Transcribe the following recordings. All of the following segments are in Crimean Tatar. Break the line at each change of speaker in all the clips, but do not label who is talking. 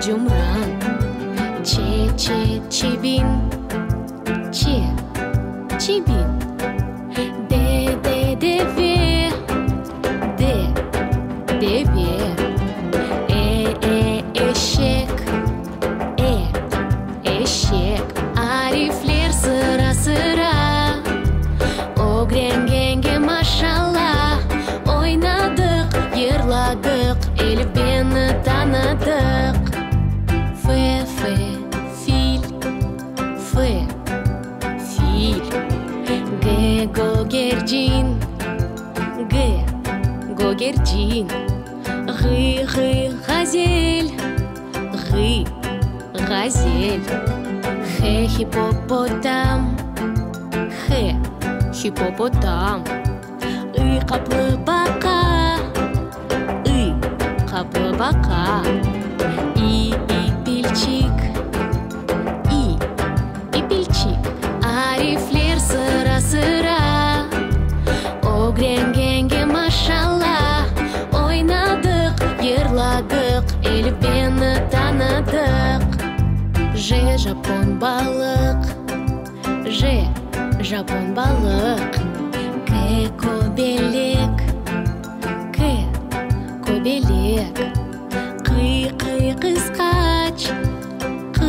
Cumran. Ç, Ç, çibin, Ç, çibin. D, D, deve, D, deve. E, E, eşek, E, eşek. Arifler sıra-sıra Ögrengenge maşalla. Oynadıq, yırladıq, Elifbeni tanıdıq. F, F, fil, F, fil. G, gögercin, G, gögercin. Ğ, Ğ, ğazel, Ğ, ğazel. H, hippopotam, H, hippopotam. I, qaplıbaqa, I, qaplıbaqa. İ, ipilçik, İ, ipilçik. Arifler sıra-sıra Ögrengenge maşalla. Oynadıq, yırladıq, Elifbeni tanıdıq. J, japon balıq, J, japon balıq. K, kobelek, K, kobelek. Q, Q, qısqaç, Q,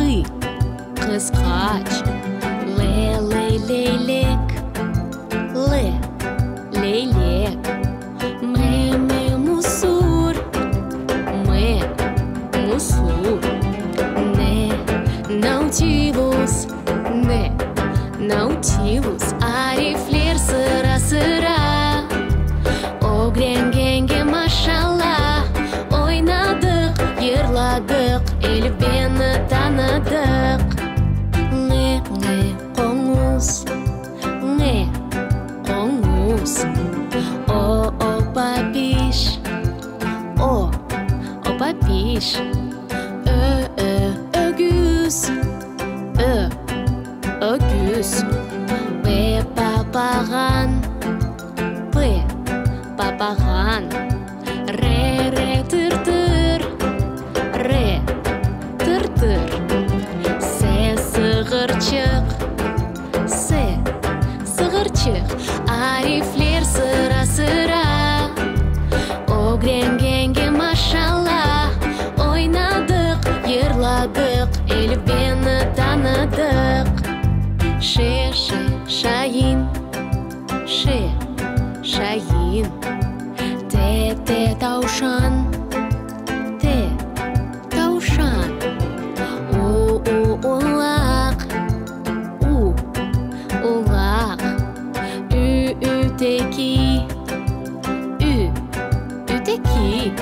qısqaç. L, L, leylek, L, leylek. M, M, musur, M, musur. N, Nautilus, N, Nautilus. Arifler sıra-sıra Ögrengenge maşalla. Oynadıq, yırladıq, Elifbeni tanıdıq. Ñ, Ñ, qoñuz, Ñ, qoñuz. O, O, papiş, O, o papiş. Ö, Ö, ögüz, Ö, ögüz. P, papağan, P, papağan. R, R, tırtır, R, tırtır. S, sığırçıq, S, sığırçıq. Arifler sıra-sıra Ögrengenge maşalla. Oynadıq, yırladıq, Elifbeni tanıdıq. Ş, Ş, şain, Ş, şain. T, T, tavşan, T, tavşan. U, U, ulaq, U, ulaq. Ü, üteki, Ü, üteki.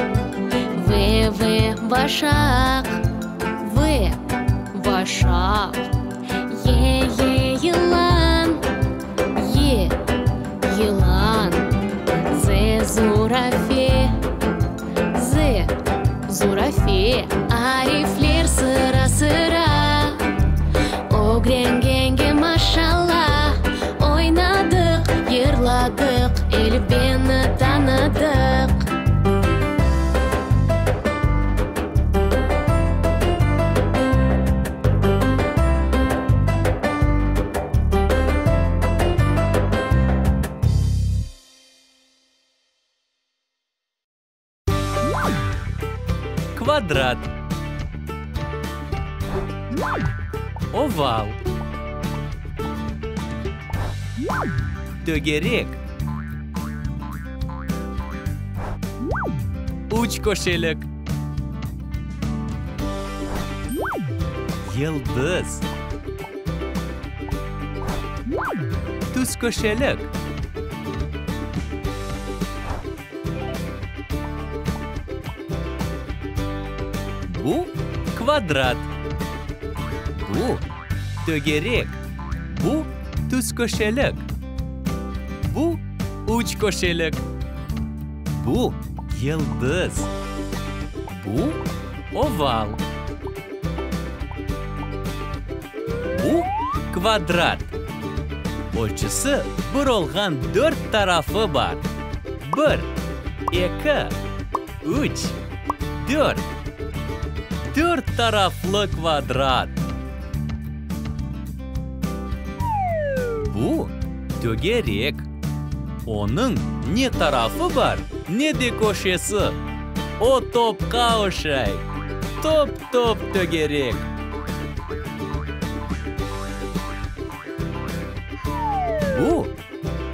V, V, vaşaq, V, vaşaq. Y, Y, yılan, Y, yılan. Z, zurafe, Z, zurafe. Arifler sıra-sıra Ögrengenge maşalla. Oynadıq, yırladıq, Elifbeni tanıdıq.
Kvadrat. Oval. Tögerek. Üçköşelik. Yıldız. Tüzköşelik. Bu kvadrat. Bu tögerek. Bu tüzköşelik. Bu üçköşelik. Bu yıldız. Bu oval. Bu kvadrat. Ölçüsi bir olğan dört tarafı bar. Bir, eki, üç, dört. Dört taraflı kvadrat. Bu, tögerek. Onıñ ne tarafı bar, ne de köşesi. O topqa oşay. Top-top tögerek. Bu,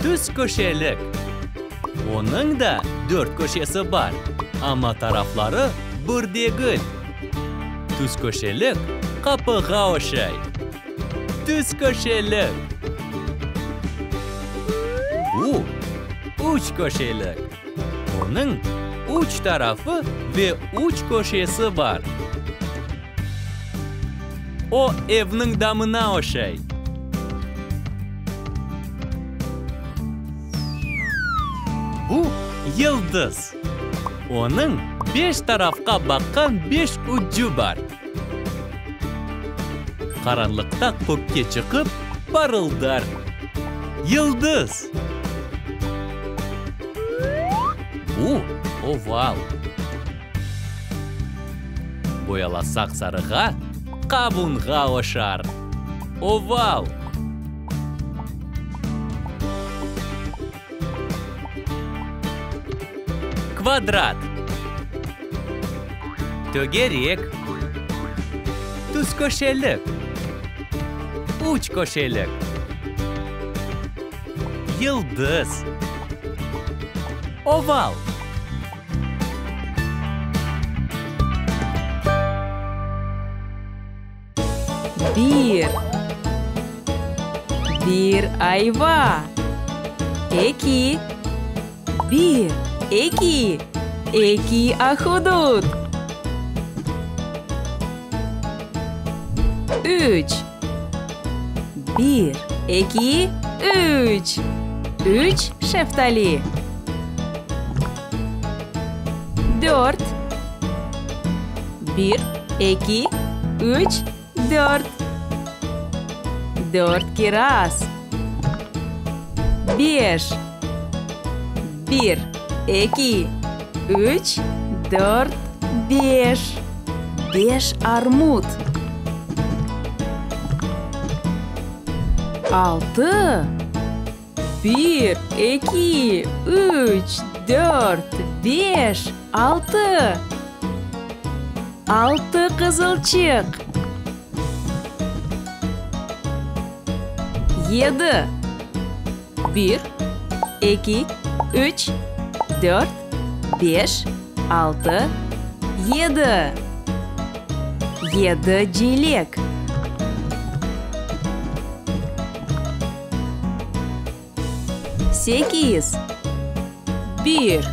tüzköşelik. Onıñ da dört köşesi bar, amma tarafları bir degil. Tüzköşelik qapığa oşay. Tüzköşelik. Bu, üçköşelik. Onıñ üç tarafı ve üç köşesi bar. O, evniñ damına oşay. Bu, yıldız. Onıñ beş tarafqa baqqan beş ucu bar. Qaranlıqta kökke çıqıp, parıldar. Yıldız! Bu, oval. Boyalasaq sarığa, qavunğa oşar. Oval! Kvadrat. Tögerek. Tüzköşelik. Üçköşelik. Yıldız. Oval.
Bir, bir ayva. Eki, bir, eki, eki ahudut. Üç, bir, eki, üç, üç şeftali. Dört, bir, eki, üç, dört. Dört kiraz. Beş. Bir, eki, üç, dört, beş. Beş armut. Altı. Bir, eki, üç, dört, beş, altı. Altı qızılçıq. Yedi. Bir, eki, üç, dört, beş, altı, yedi. Yedi cilek. Sekiz. Bir,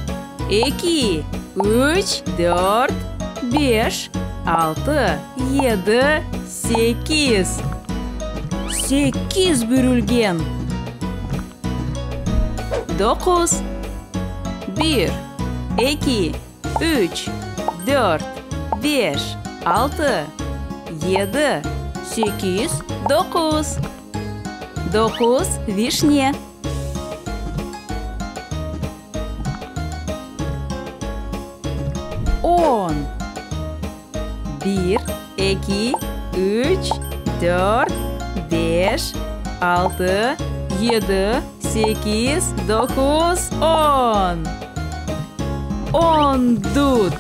eki, üç, dört, beş, altı, yedi, sekiz. Sekiz bürülgen. Doquz. Bir, eki, üç, dört, beş, altı, yedi, sekiz, doquz. Doquz vişne. On. Bir, eki, üç, dört, beş, altı, yedi, sekiz, doquz, on. On dut.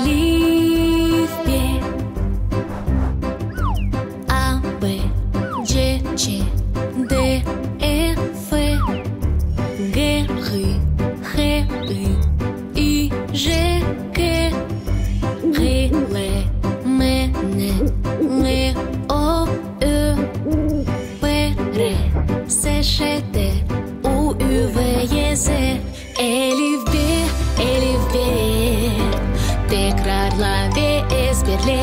Elifbe A, B, C, Ç, D, E, F, G, H, H, I, I, J, K, Q, L, M, N, Ñ, O, Ö, P, R, S, Ş, T, U, Ü, V, Y, Z. Elifbe, elifbe, tekrarla ve ezberle.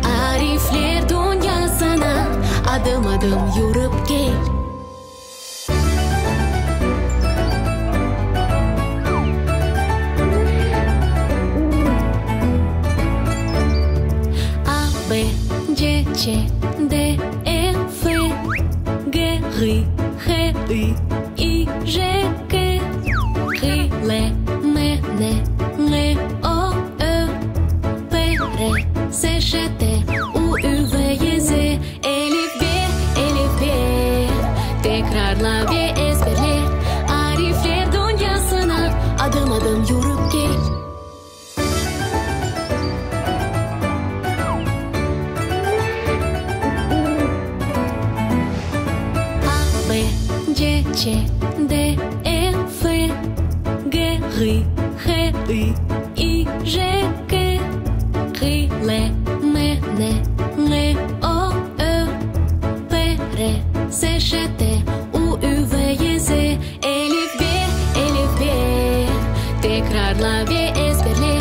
Arifler dünyasına adım-adım yürip kel. Ç, D, E, F, G, Ğ, H, I, İ, J, K, Q, L, M, N, Ñ, O, Ö, P, R, S, Ş, T, U, Ü, V, Y, Z. Elif be, elif be, tekrarla ve ezberle. Arifler dünyasına adım-adım yürüp kel. A, B, C, Ç, D, E, F, G, Ğ, H, I, İ, J, K, Q, L, M, N, Ñ, O, Ö, P, R, S, Ş, T, U, Ü, V, Y, Z. Elif be, elif be, tekrarla ve ezberle.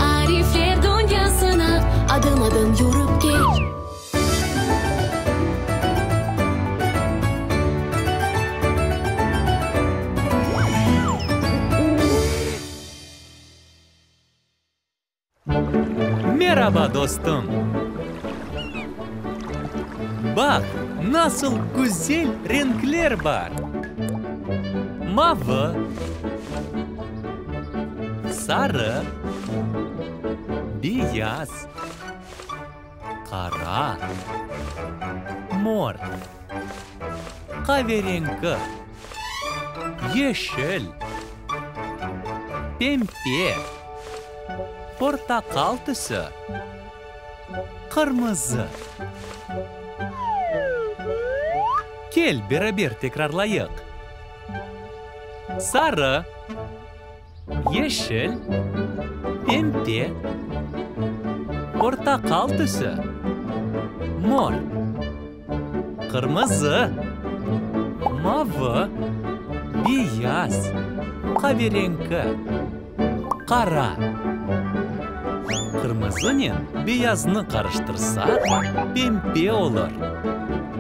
Arifler dünyasına adım-adım yürüp kel.
Meraba, dostum! Baq, nasıl güzel renkler bar! Mavı, sarı, beyaz, qara, mor, qaverenki, yeşil, pempe, portaqal tüsü, qırmızı. Kel, beraber tekrarlayıq. Sarı, yeşil, pempe, portaqal tüsü, mor, qırmızı, mavı, beyaz, qaverenki, qara. Qırmızınen beyaznı qarıştırsaq, pempe olur.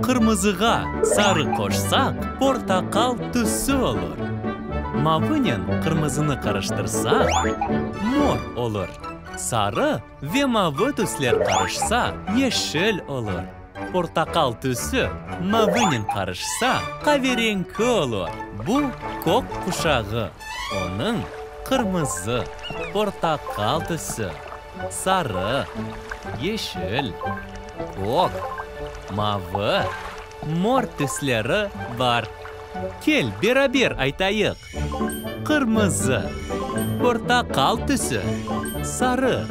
Qırmızığa sarı qoşsaq, portaqal tüsü olur. Mavınen qırmızını qarıştırsaq, mor olur. Sarı ve mavı tüsler qarışsa, yeşil olur. Portaqal tüsü mavınen qarışsa, qaverenki olur. Bu, kök quşağı. Onıñ qırmızı, portaqal tüsü, sarı, yeşil, kök, mavı, mor tüsleri bar. Kel, beraber aytayıq! Qırmızı, portaqal tüsü, sarı,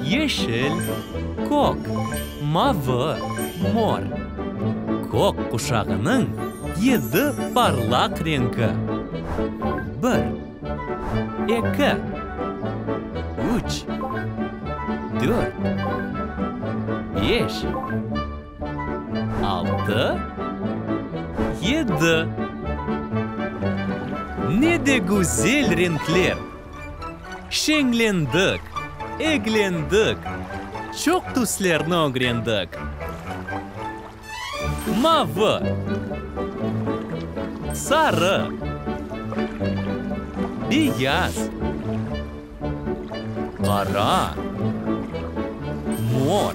yeşil, kök, mavı, mor. Kök quşağınıñ yedi parlaq renki. Bir, eki, üç, dört, beş, altı, yedi. Ne de güzel renkler! Şeñlendik, eglendik, çoq tüslerni ögrendik. Mavı, sarı, beyaz, qara, mor,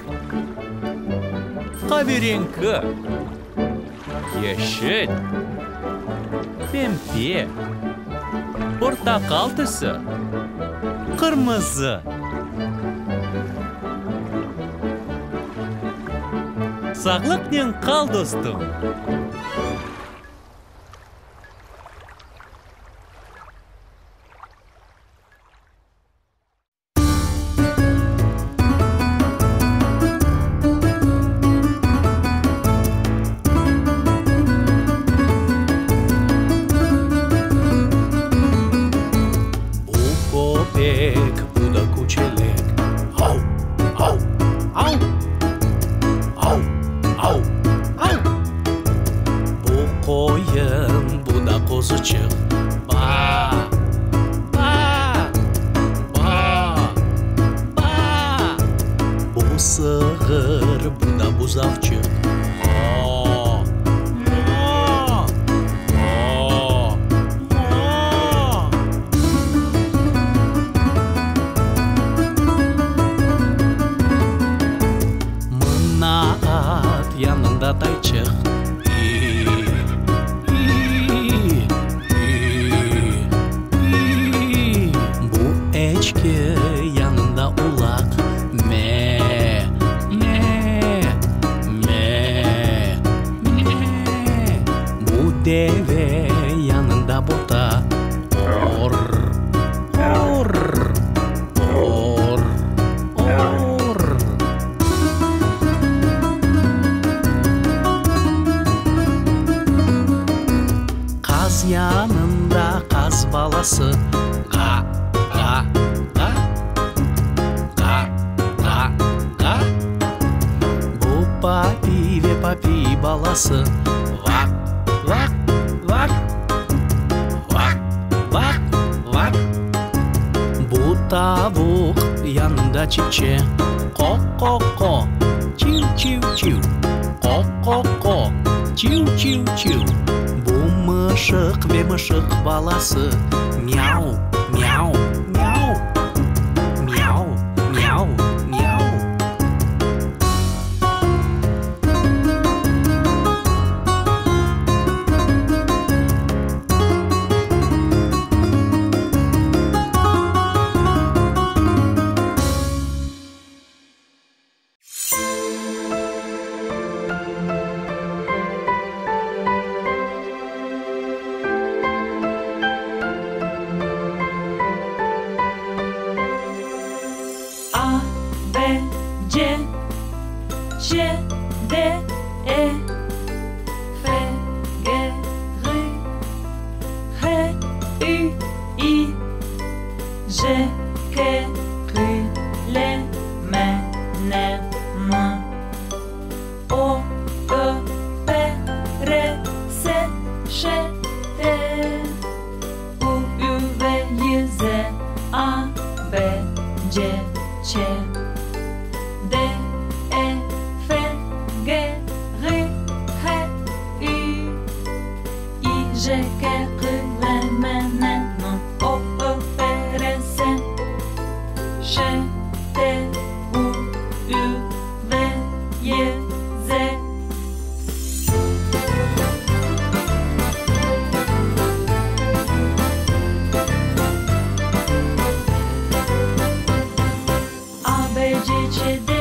qaverenki, yeşil, pempe, portaqal tüsü, qırmızı. Sağlıqnen qal, dostum!
Bu köpek, bu da küçelek, Av, av, av! Av, av, av! Bu qoyun, bu da qozuçıq, Ba, ba, ba, ba! Bu sığır, bu da buzavçıq, Mo, mo, mo, mo! Mına at. papiy balası, Vaq, vaq, vaq! Vaq, vaq, vaq! Bu tavuq yanında çipçe, Qo-qo-qo, çiv-çiv-çiv! Qo-qo-qo, çiv-çiv-çiv! Bu mışıq ve mışıq balası, Miau, miau, miau! Miau, miau, miau!
A, B, C, Ç, D, E, F, G, R, H, Ü, İ, J, K, Q, L, M, N, M, O, Ö, P, R, S, Ş, T, U, Ü, V, Y, Z, A, B, C, Ç, D, E, F, G, R, H, Ü, I, J, K, Q, L, M, N, M, O, Ö, P, R, S, Ş, T, U, Ü, V, Y, Z. A, B, C, Ç, D,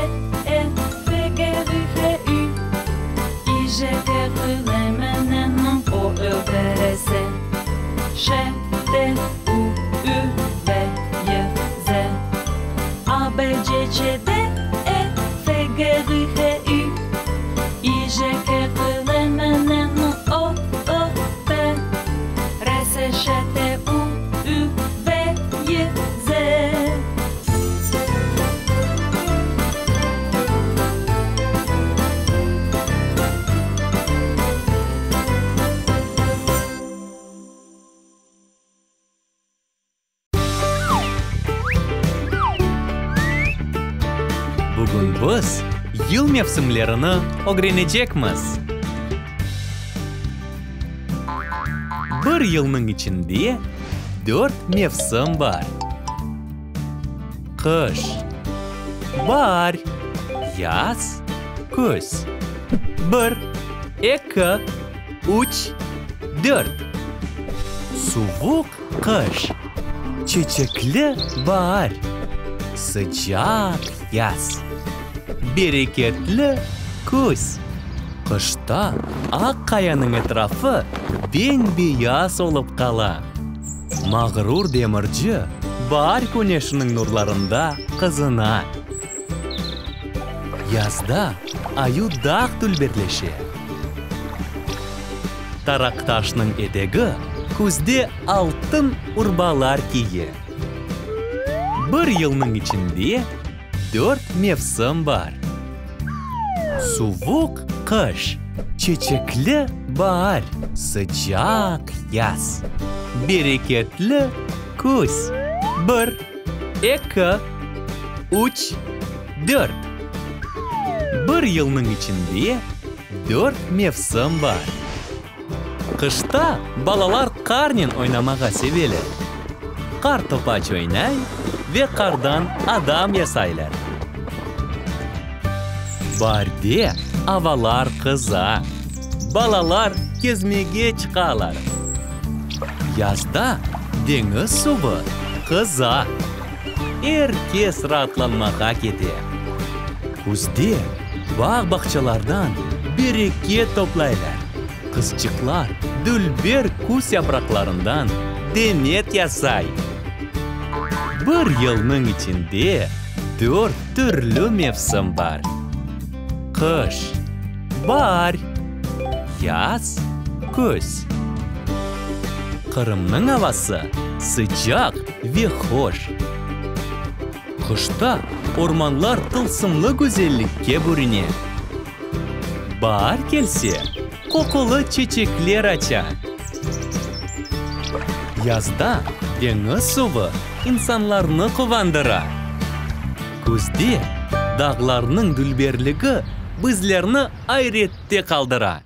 E, F, G, R, H, Ü, I, J, K, Q, L, M, N, M, O, Ö, P, R, S, Ş, T, U, Ü, V, Y, Z. A, B, C, Ç, D, E, F, G, R, H, Ü, I, J, K, Q, L, M, N, M, O, Ö, P, R, S, Ş, T, U, Ü, V, Y, Z.
Bugün biz yıl mevsimlerini ögrenecekmiz. Bir yılnıñ içinde dört mevsim bar. Qış, baar, yaz, küz. Bir, eki, üç, dört. Suvuq qış, çeçekli baar, sıcaq yaz, bereketli küz. Qışta Aq Qayanıñ etrafı bem-beyaz olıp qala. Mağrur demirci baar küneşiniñ nurlarında qızına. Yazda Ayu Dağ dülberleşe. Taraqtaşnıñ etegi küzde altın urbalar kiye. Bir yılnıñ içinde dört mevsim bar. Suvuq qış, çeçekli baar, sıcaq yaz, bereketli küz. Bir, eki, üç, dört. Bir yılnıñ içinde dört mevsim bar. Qışta balalar qarnen oynamağa seveler. Qar topaç oynay ve qardan adam yasaylar. Baarde avalar qıza, balalar kezmege çıqalar. Yazda deñiz suvı qıza, er kes raatlanmağa kete. Küzde bağ-bağçalardan bereket toplaylar. Qızçıqlar dülber küz yapraqlarından demet yasay. Bir yılnıñ içinde dört türlü mevsim bar, qış, baar, yaz, küz. Qırımnıñ avası sıcaq ve hoş. Qışta ormanlar tılsımlı güzellikke bürüne. Baar kelse, qoqulı çeçekler aça. Yazda deñiz suvı insanlarnı quvandıra. Küzde dağlarnıñ dülberligi bizlerni ayrette qaldıra.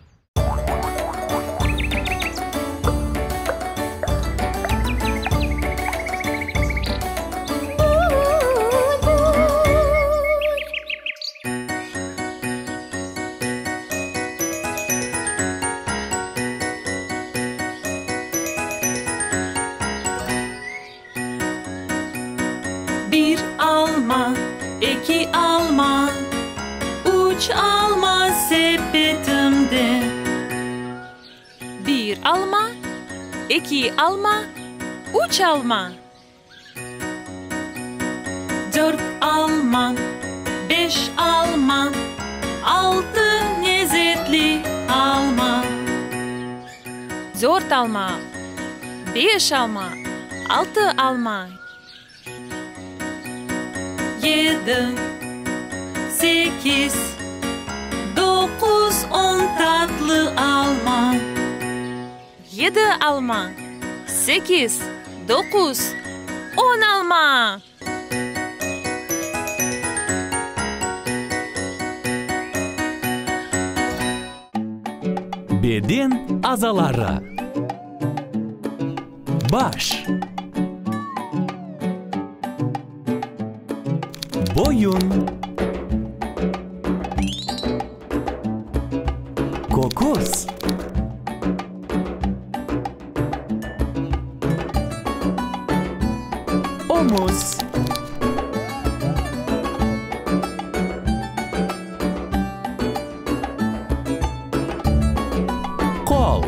Bir alma, eki alma, üç alma sepetimde. Bir alma, eki alma, üç alma. Dört alma, beş alma, altı lezetli alma. Dört alma, beş alma, altı alma. Yedi, sekiz, doquz, on tatlı alma. Yedi alma, sekiz, doquz, on alma!
Beden azaları. Baş. Boyun. Köküs. Omuz. Qol.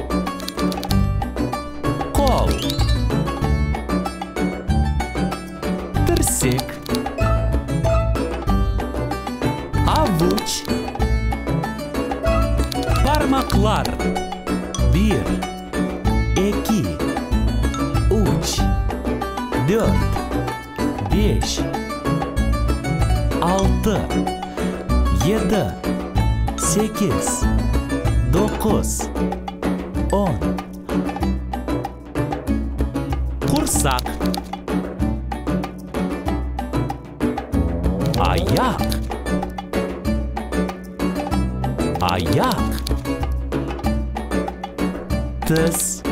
Qol. Tirsek. Avuç. Parmaqlar. Bir, eki, üç, dört, beş, altı, yedi, sekiz, doquz, on. Qursaq. Ayaq. Ayaq. Tiz.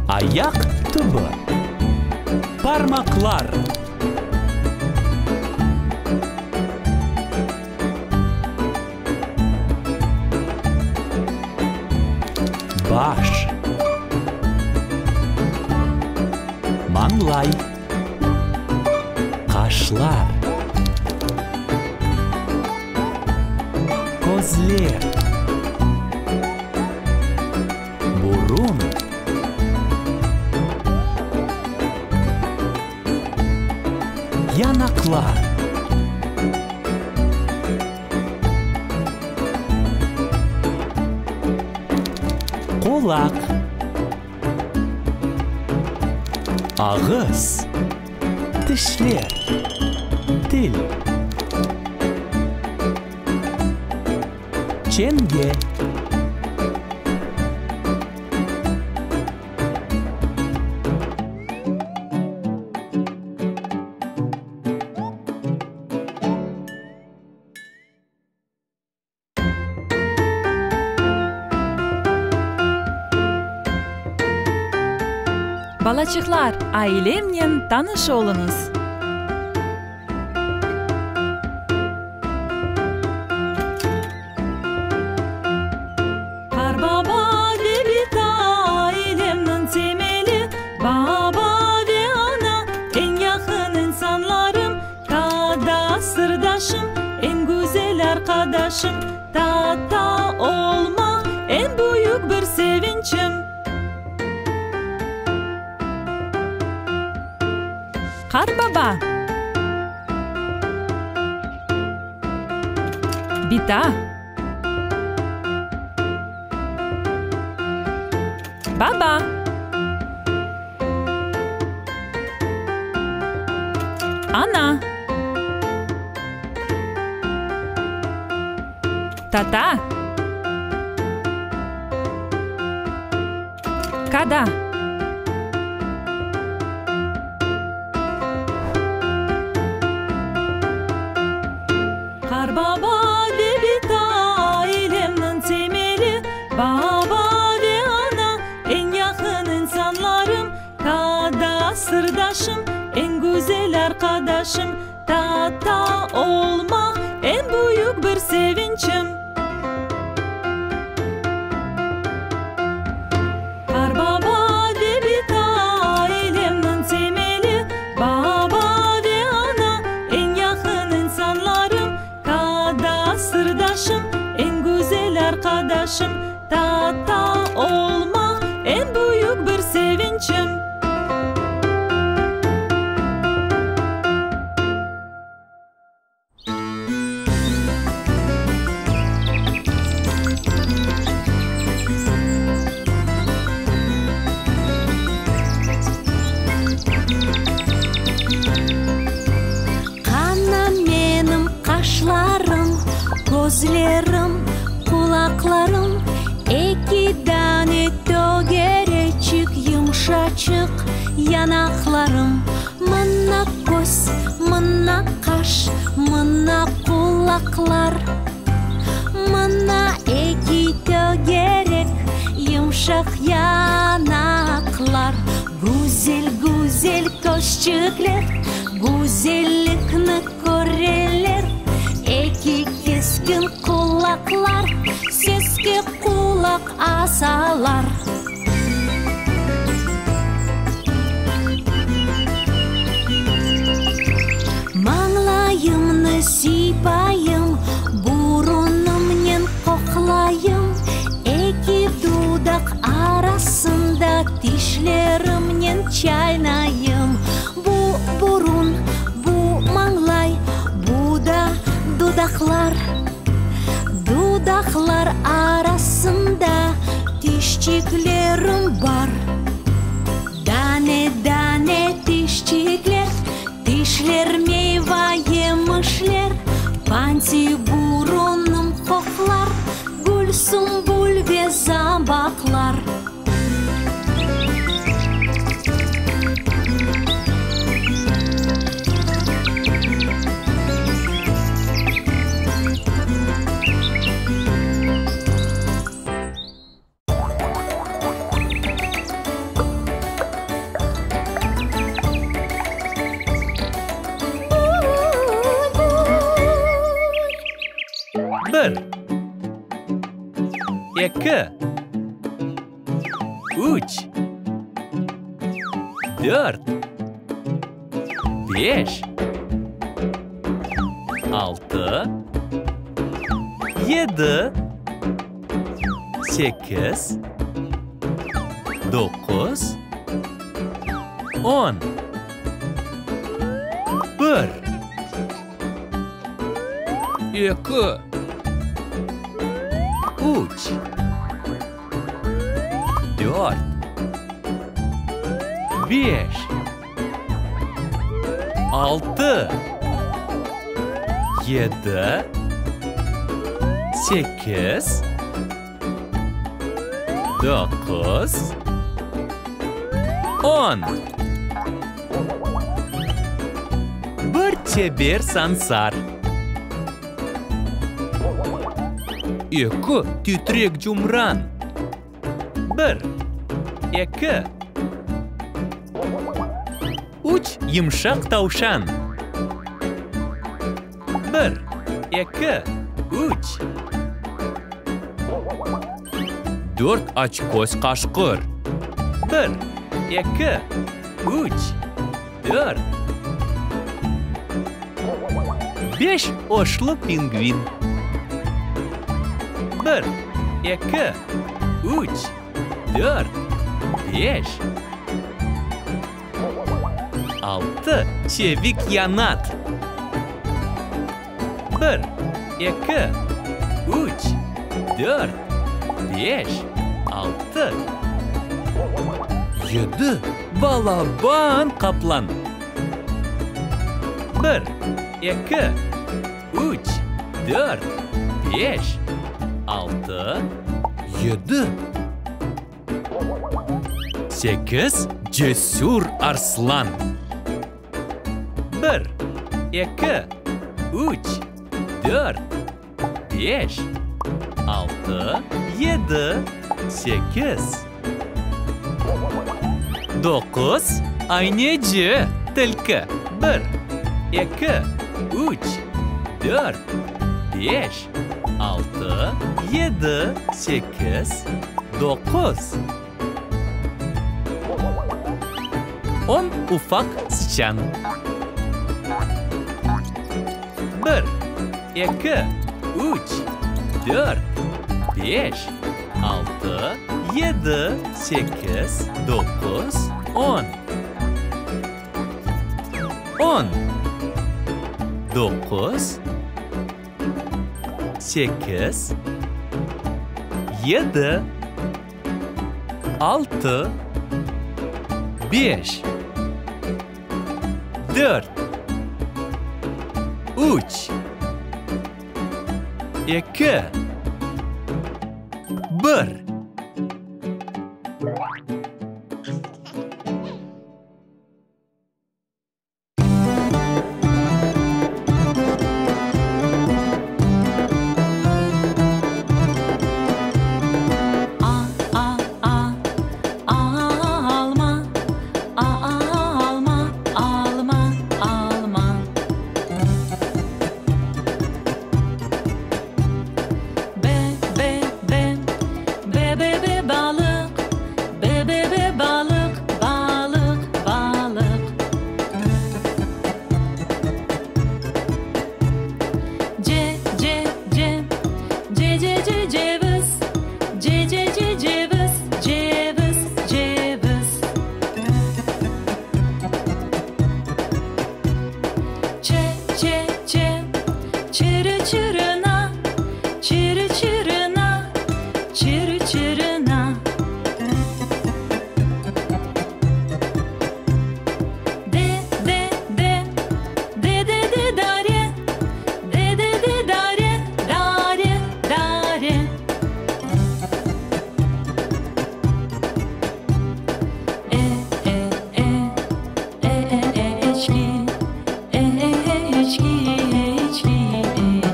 Ayaq tübü. Parmaqlar. Baş. Mañlay. Qaşlar. Közler. Burun. Yanaqlar. Qulaq. Ağız. Tişler. Til. Çenge.
Balaçıqlar, ailemnen tanış oluñız! Qarbaba ve bita ailemniñ temeli, Baba ve ana eñ yaqın insanlarım, Tata sırdaşım, eñ güzel arqadaşım, Tata olmaq eñ büyük bir sevinçim. Qarbaba. Bita. Baba. Ana. Tata. Kada. Qarbaba ve bita ailemniñ temeli, Baba ve ana eñ yaqın insanlarım, Kadâ sırdaşım, eñ güzel arqadaşım, Tata olmaq eñ büyük bir sevinçim. Qarbaba ve bita ailemniñ temeli, Baba ve ana eñ yaqın insanlarım, Kadâ sırdaşım, eñ güzel arqadaşım, Tata olmaq eñ büyük bir sevinçim.
Qana menim qaşlarım, közlerim, qulaqlarım, Eki dane tögereçik yımşaçıq yanaqlarım. Mına köz, mına qaş, mına qulaqlar, Mına eki tögerek yımşaq yanaqlar. Güzel, güzel közçikler, güzellikni köreler, Eki keskin qulaqlar, seske qulaq asalar. Mañlayımnı sıypayım, burunımnen qoqlayım, Eki dudaq arasında tişlerimnen çaynayım. Bu burun, bu mañlay, bu da dudaqlar, Dudaqlar arasında tişçiklerim bar. Dane-dane tişçikler, tişler meyva yemişler, Panti burunım qoqlar, gül, sumbül ve zambaqlar.
Bir, eki, üç, dört, beş, altı, yedi, sekiz, doquz, on. Bir, eki, üç, dört, beş, altı, yedi, sekiz, doquz, on. Bir çeber sansar. Eki titrek cumran. Bir, eki, üç yımşaq tavşan. Bir, eki, üç. Dört açköz qaşqır. Bir, eki, üç, dört. Beş oşlu pingvin. Bir, eki, üç, dört, beş. Altı çevik yanat. Bir, eki, üç, dört, beş, altı, yedi balaban qaplan. Bir, eki, üç, dört, beş. Altı, yedi. Sekiz, cesür arslan. Bir, eki, üç, dört, beş, altı, yedi, sekiz. Doquz, ayneci, tilki. Bir, eki, üç, dört, beş, altı, yedi, sekiz, doquz. On ufaq sıçan. Bir, eki, üç, dört, beş, altı, yedi, sekiz, doquz, on. On, doquz, sekiz, yedi, altı, beş, dört, üç, eki, bir.
A, a, a, alma, a, alma, alma, alma. B, B, B, B, B, B, balıq, B, B, B, balıq, balıq, balıq. C, C, C, C, C, C, ceviz, C, C, C, ceviz, ceviz, ceviz. Ç, Ç, Ç, çırı çırına, çırı çırına, çırı çırına. D, D, D, D, D, D, dare, D, D, D, dare, dare, dare. E, E, E, E, E, E, eçki, E, E, E, eçki, eçki,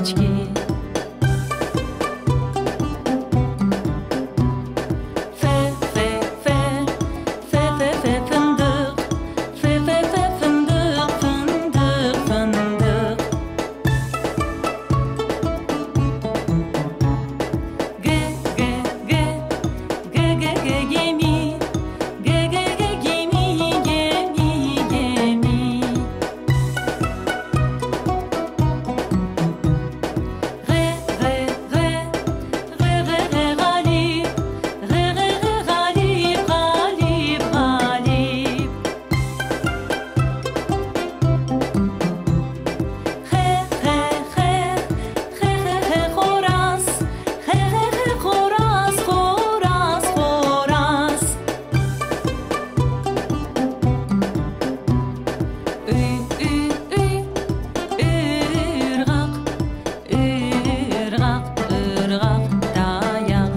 eçki. F, F, F, F, F, F, fındıq, F, F, F, fındıq, fındıq, fındıq. G, G, G, G, G, G, gemi, G, G, G, gemi, gemi, gemi. Ğ, Ğ, Ğ, Ğ, Ğ, Ğ, ğalip, Ğ, Ğ, Ğ, ğalip, ğalip, ğalip. H, H, H, H, H, H, horaz, H, H, H, horaz, horaz, horaz. Ü, ü, ü, ırğaq, ırğaq, ırğaq, tayaq.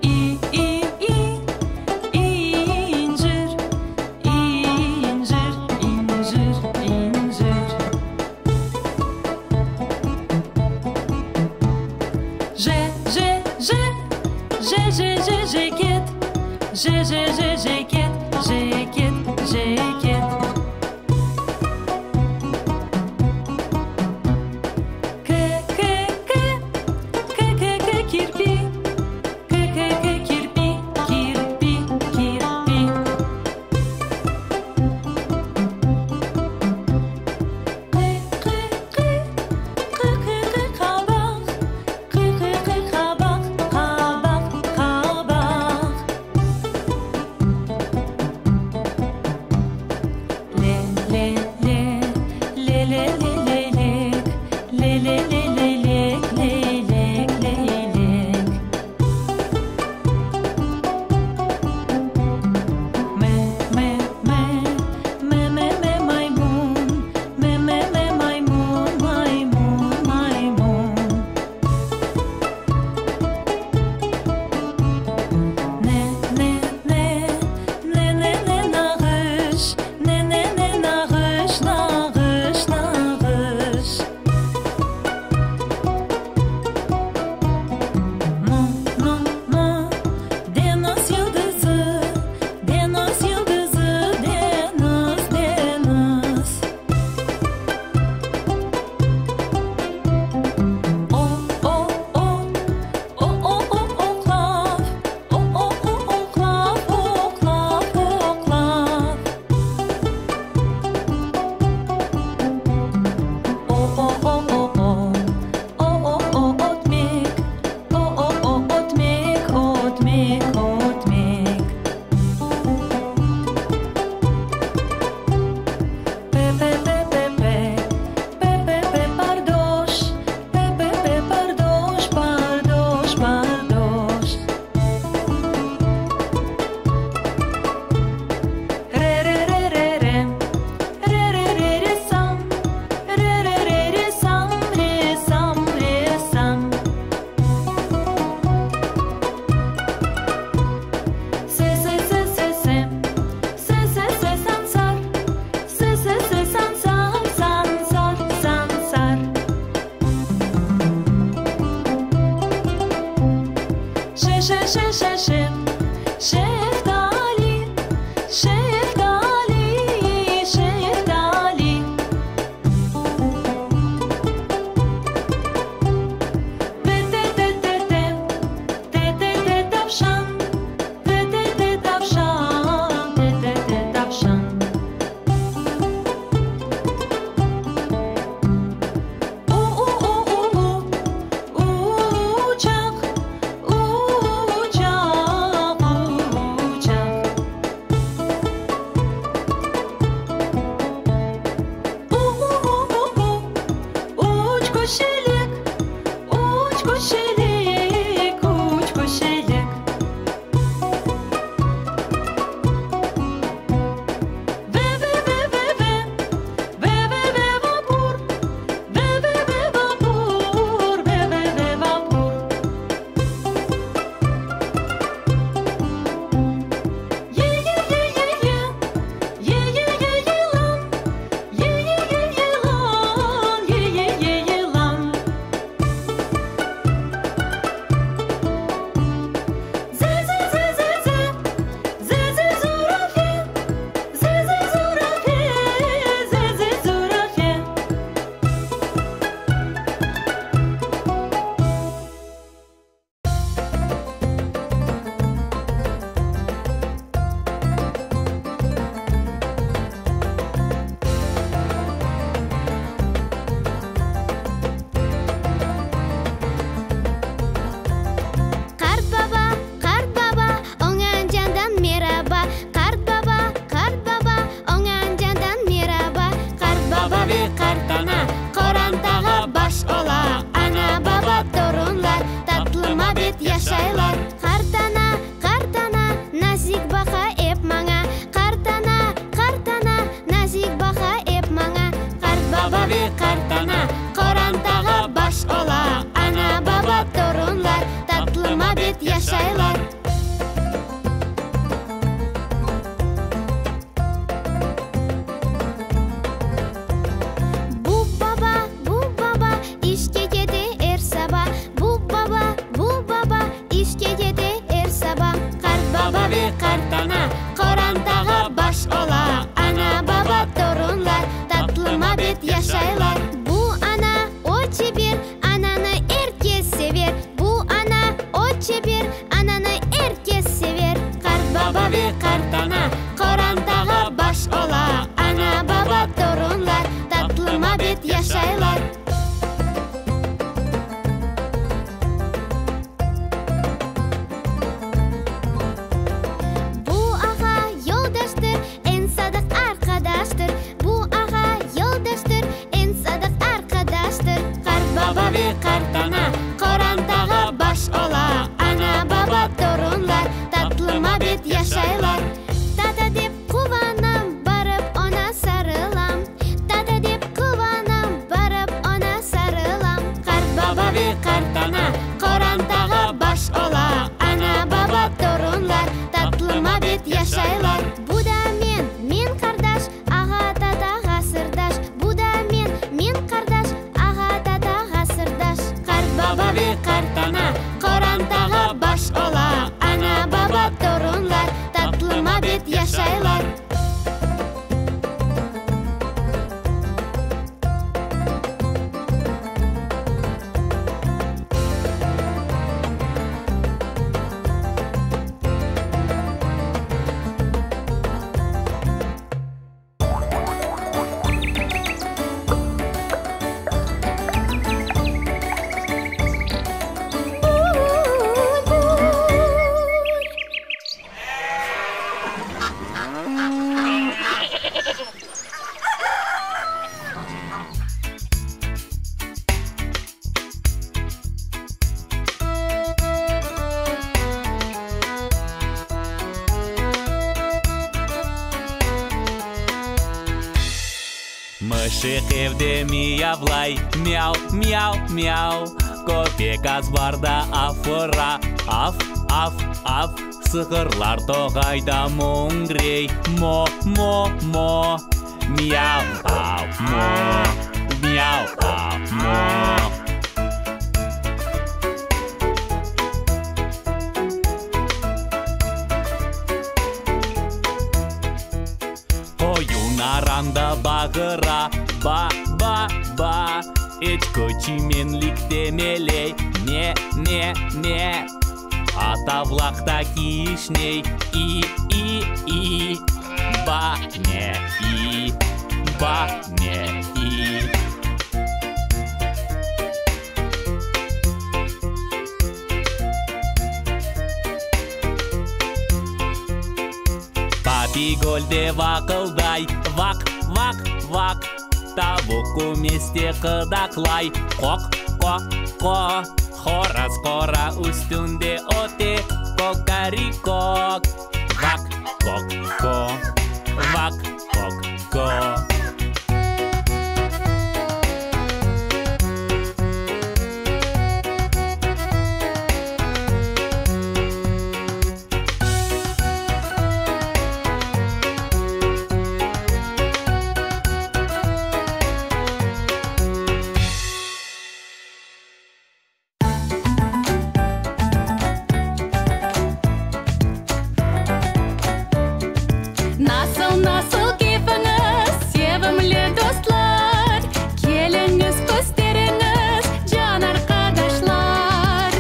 İ, i, i, incir, incir, incir, incir. J, J, J, J, J, J, jeket, J, J, J, jeket, jeket, jeket. K, K, K, K, K, K, kirpi, K, K, K, kirpi, kirpi, kirpi. Q, Q, Q, Q, Q, Q, qabaq, Q, Q, Q, qabaq, qabaq, qabaq.
Mışıq evde miyavlay, miav, miav, miav. Köpek azbarda afıra, av, av, av. Sığırlar toğayda möñrey, mo, mo, mo. Miav, av, mo, miav, av, mo. Qoyun aranda bağıra, ba, ba, ba. Eçki çimenlikte meley, me, me, me. At avlaqta kişney, i, i, i. Ba, me, i, ba, me, i. Papi gölde vaqılday, vaq, vaq, vaq. Tavuq kümeste qıdaqlay, qoq, qo, qo. Horaz qora üstünde öte, kokarikok. Vaq, qoq, ko, vaq, qoq, ko.
Nasıl, nasıl keyfiñiz, sevimli dostlar? Keliñiz, kösteriñiz, can arqadaşlar!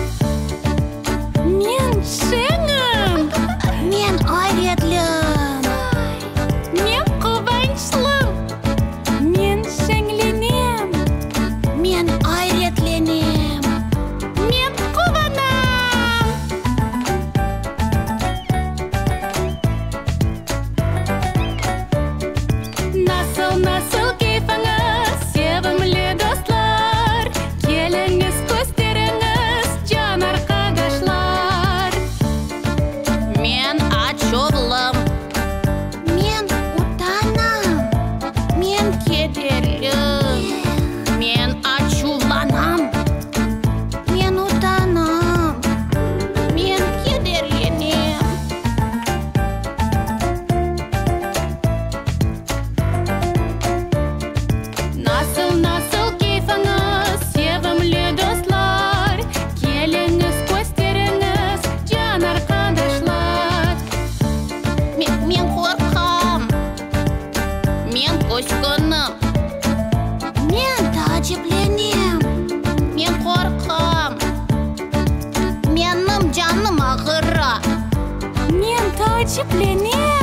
Men şeñim!
Men ayretlim!
Men quvançlım! Men şeñlenem!
Men ayretlenem!
Men quvanam! Nasıl, nasıl keyfiñiz, sevimli dostlar? Keliñiz, kösteriñiz, can arqadaşlar!
Men açuvlım. Men utanam. Men kederli. Men açuvlanam. Men utanam. Men kederlenem.
Nasıl, nasıl keyfiñiz, sevimli dostlar? Keliñiz, kösteriñiz, can arqadaşlar!
Men qorqam. Men küskünim. Men taaciplenem. Men qorqam. Menim canım ağıra.
Men taaciplenem.